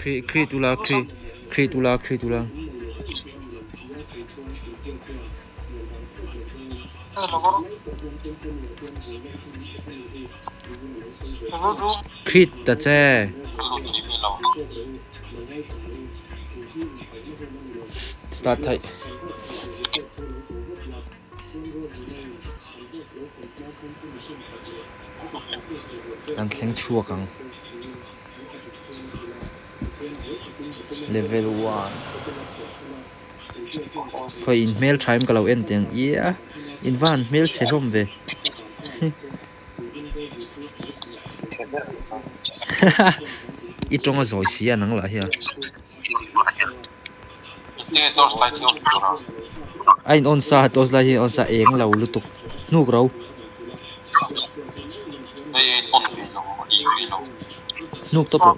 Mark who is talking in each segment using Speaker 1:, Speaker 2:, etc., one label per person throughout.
Speaker 1: Khrih khrih tula khrih khrih tula khrih tula. Khrih ta che. Start theih. Kan thleng chhuak ang. Level 1. Khawi in hmel tha em ka lo en teh ang ia in va han hmel chhe hlawm ve. I tawng a zawi si a nang lah hi a. A in on sa torch light hi a in on sa eng lo lutuk hnuk ro. Hnuk tawp rawh.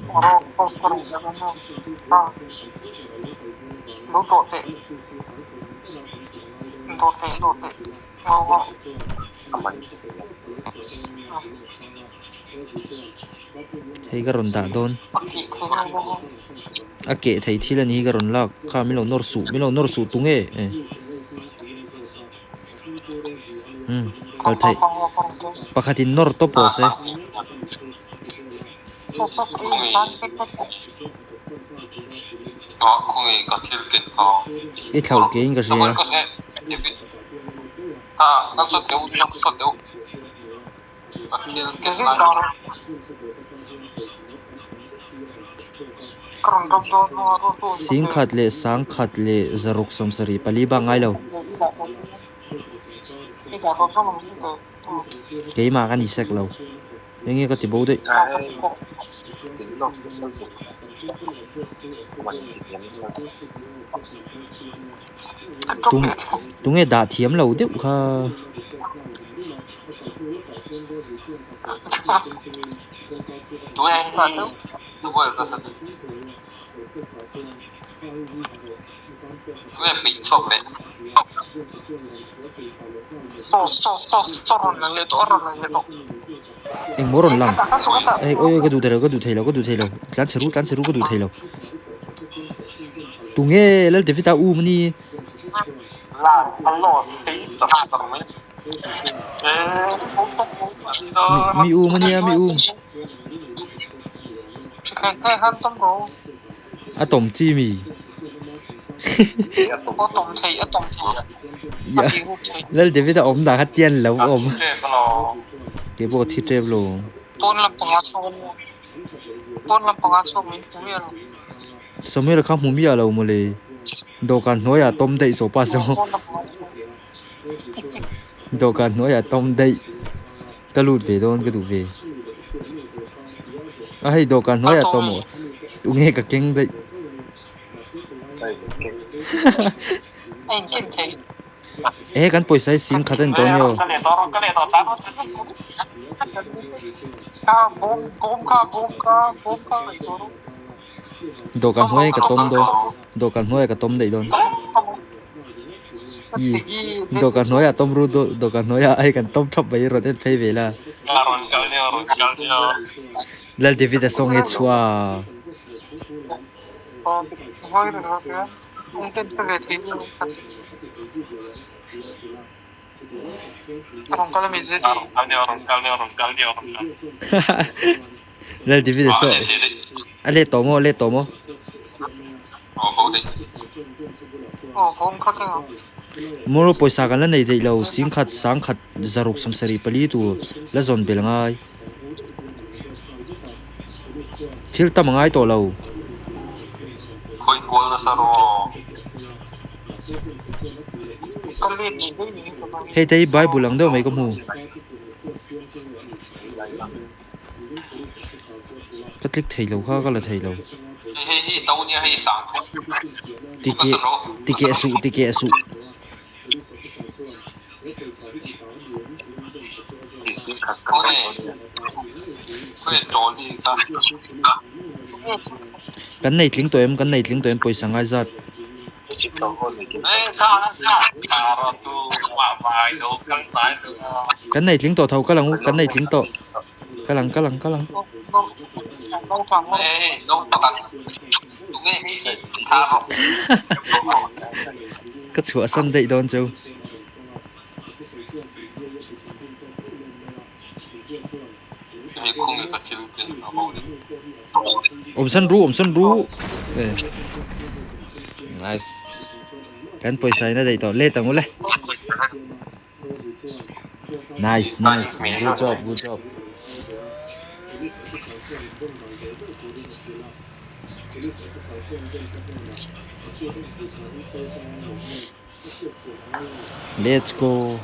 Speaker 1: Hei ka rawn dah dawn. A keh thei thil a ni hi ka rawn lak. Kha min lo nawr suh, min lo nawr suh tunge e. Umm kal theih. Pakhatin nawr tawp rawh se. I thlauh keiin ka hria. Singkhat leh sangkhat leh zaruk sawmsarih pali bak ngai lo. Keimah ka ni sek lo. Enge ka ti bo daih. Tunge dah thiam lo deuh kha. Engmaw rawn lang? Ei awi awi ka duh thei lo ka duh thei lo ka duh thei lo tlan chhe ru tlan chhe ru ka duh thei lo. Tunge Lal David-a u mawni? Mi u mawnia mi u. A tawm chi mi. Lal David-a awm dah kha tian lo awm. Kei pawh ka thi tep lo. Samuel kha hmu miah lo mawle. Dawhkan hnuaiah tawm daih zawh pa zawh. Dawhkan hnuaiah tawm daih. Ka lut ve dawn ka duh ve. A hei dawhkan hnuaiah tawm aw. Tunge ka keng daih. E kan pawisa hi sing khat a ni tawh ania aw. Dawhkan hnuaiah ka tawm dawn. Dawhkan hnuaiah ka tawm daih dawn. Dawhkan hnuaiah tawm ru dawhkan hnuaiah hei kan tawm thap mai rawn en phei ve la. Lal David a saw nge chhuah. Lal David a saw a let tawh maw a let tawh maw. Mawraw pawisa kan la nei theih lo singkhat sangkhat zaruk sawmsarih pali tur la zawn belh angai thil tam angai tawh lo. Hei te hi bible ang deuh mai ka hmu. Ka click thei lo kha ka la thei lo. Tike tike suh tike suh. Kan nei tling tawh em kan nei tling tawh em pawisa ngai zat. Kan nei tling tawh tho ka lang u kan nei tling tawh ka lang ka lang ka lang. Ka chhuahsan daih dawn cheu. Awmsan ru, awmsan ru. Nice. Kan pawisa in a daih tawh. Let ang ule. Nice, nice. Good job, good job. Let's go.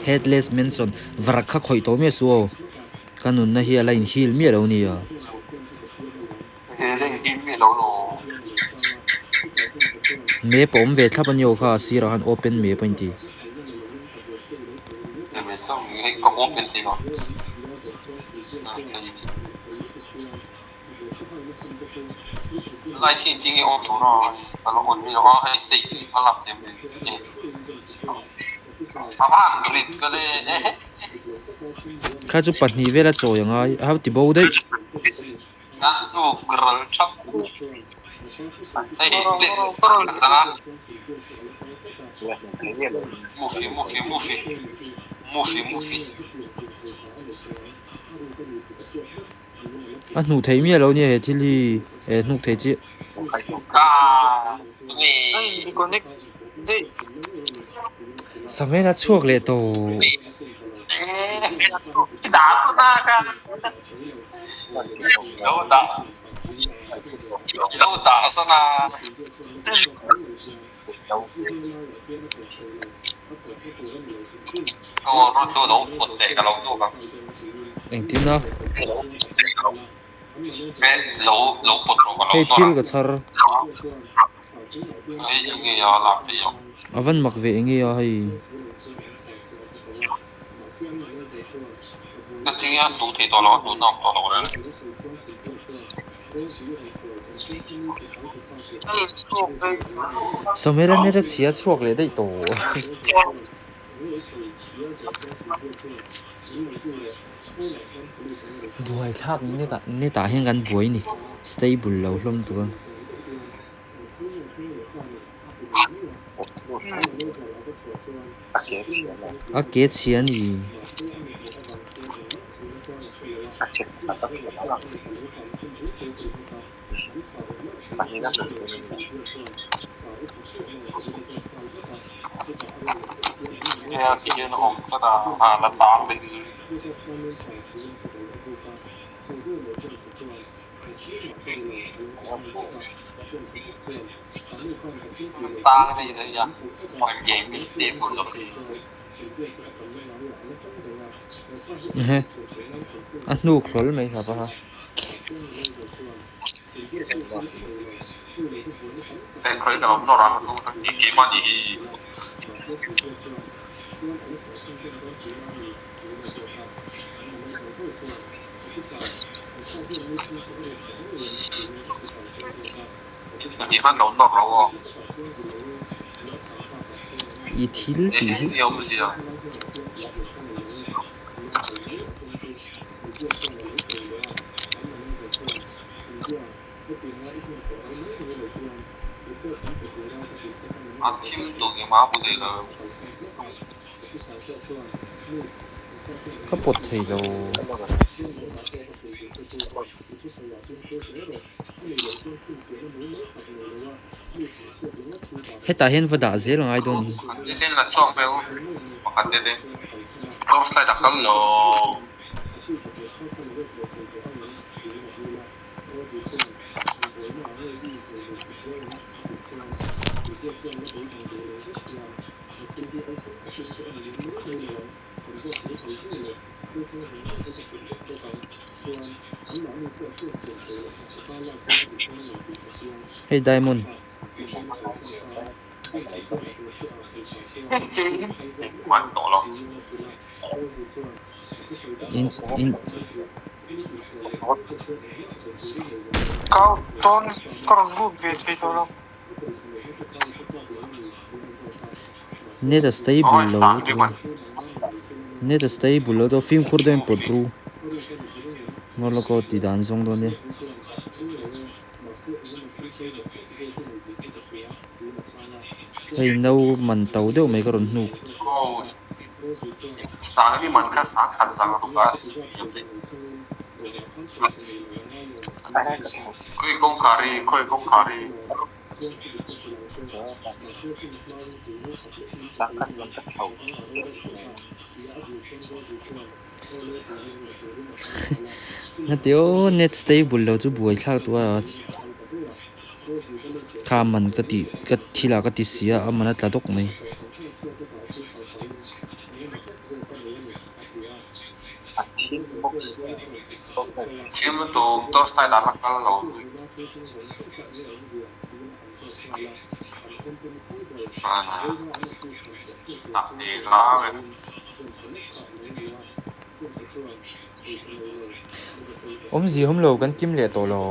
Speaker 1: Headless Mansion varak kha khawih tawh miah suh aw. Ka nunna hi a la in heal miah lo nia. Map a awm ve thlap a ni aw kha a sirah khan open map a inti. Kha chu pahnih vel a chawi a ngai a ti bo daih. A hnuh theih miah lo nia he thil hi eh hnuk thei chiah. Samuel a chhuak leh tawh. Engtin a? Hei thil ka chhar. A van mak ve enge a hei. Samuel-a net a chhia chhuak leh daih tawh. Buai thlak net ah net ah hian kan buai ni stable lo hlawm tur a. A ke chhia a ni. A hnuk hlawl mai kha paha. I thil tih hi. Ka pawt thei lo. Hetah hian va dah zel a ngai dawn a ni. Hei diamond. In in. Net a stable lo lutuk a, net a stable lo deuh fimkhur deuhin pawt ru. Morlocko tih dan zawng dawn nia. Hei no man to deuh mai ka rawn hnuk. Heti aw net stable lo chu buai thlak duh a kha man ka tih ka thil ah ka ti si a a man a tla dawk mai. Awmzia awm lo kan kim leh tawh lo.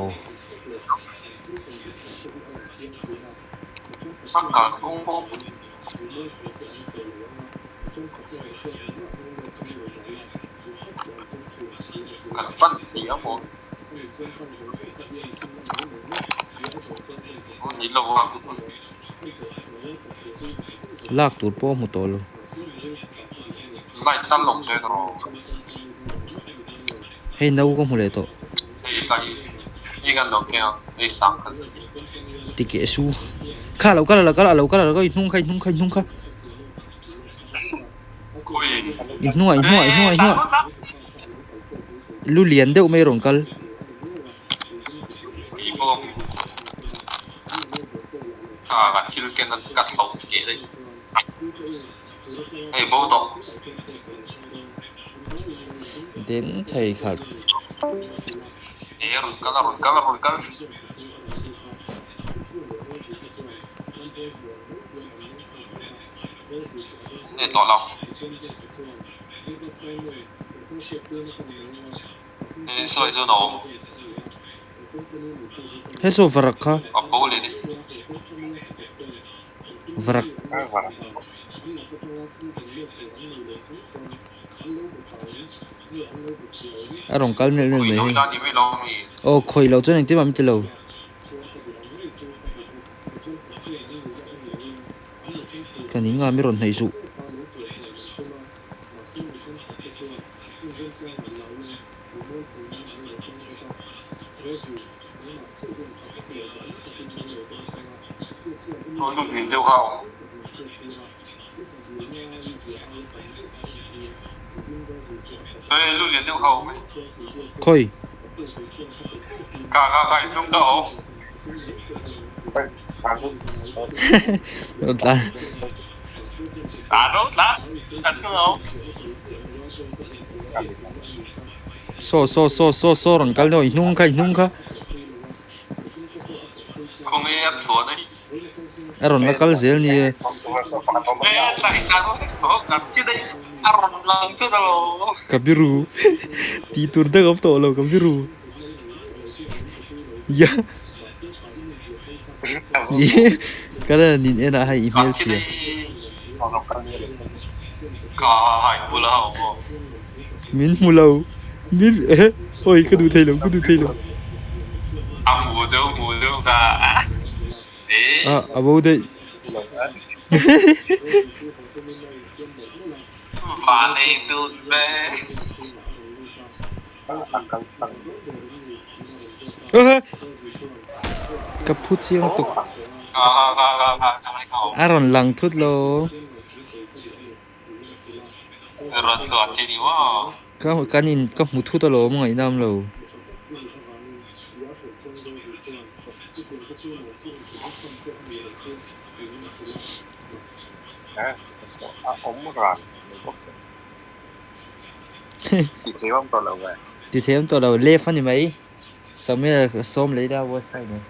Speaker 1: Lak tur pawh a hmu tawh lo. Hei no ka hmu leh tawh. Tikeh su. Kha a lo kal a lo kal a lo kal a lo kal i hnung kha i hnung kha i hnung kha. I hnungah i hnungah i hnungah i hnungah. Lu lian deuh mai rawn kal. Den thei khat. He saw varak kha varak a rawn kal nelh nelh mai hei aw khawih loh chuan engtin mah min ti lo. Ka ning a mi rawn hnaih suh. Khawi. Saw saw saw saw saw rawn kal deuh i hnung kha i hnung kha. A rawn la kal zel ni e. Ka biru tih tur deuh a awm tawh lo ka biru. Ya ka la nin en ah hei i hmelchhia. Min hmu lo min eh awi ka duh thei lo ka duh thei lo. Ah a bo daih. Ka phu chiang tuk. A rawn lang thut lo. Ka kan in ka hmu thut alawm ngaihnam lo. Ti thei awm tawh lo left a ni mai. Samuel sawm leh ila wifi nen.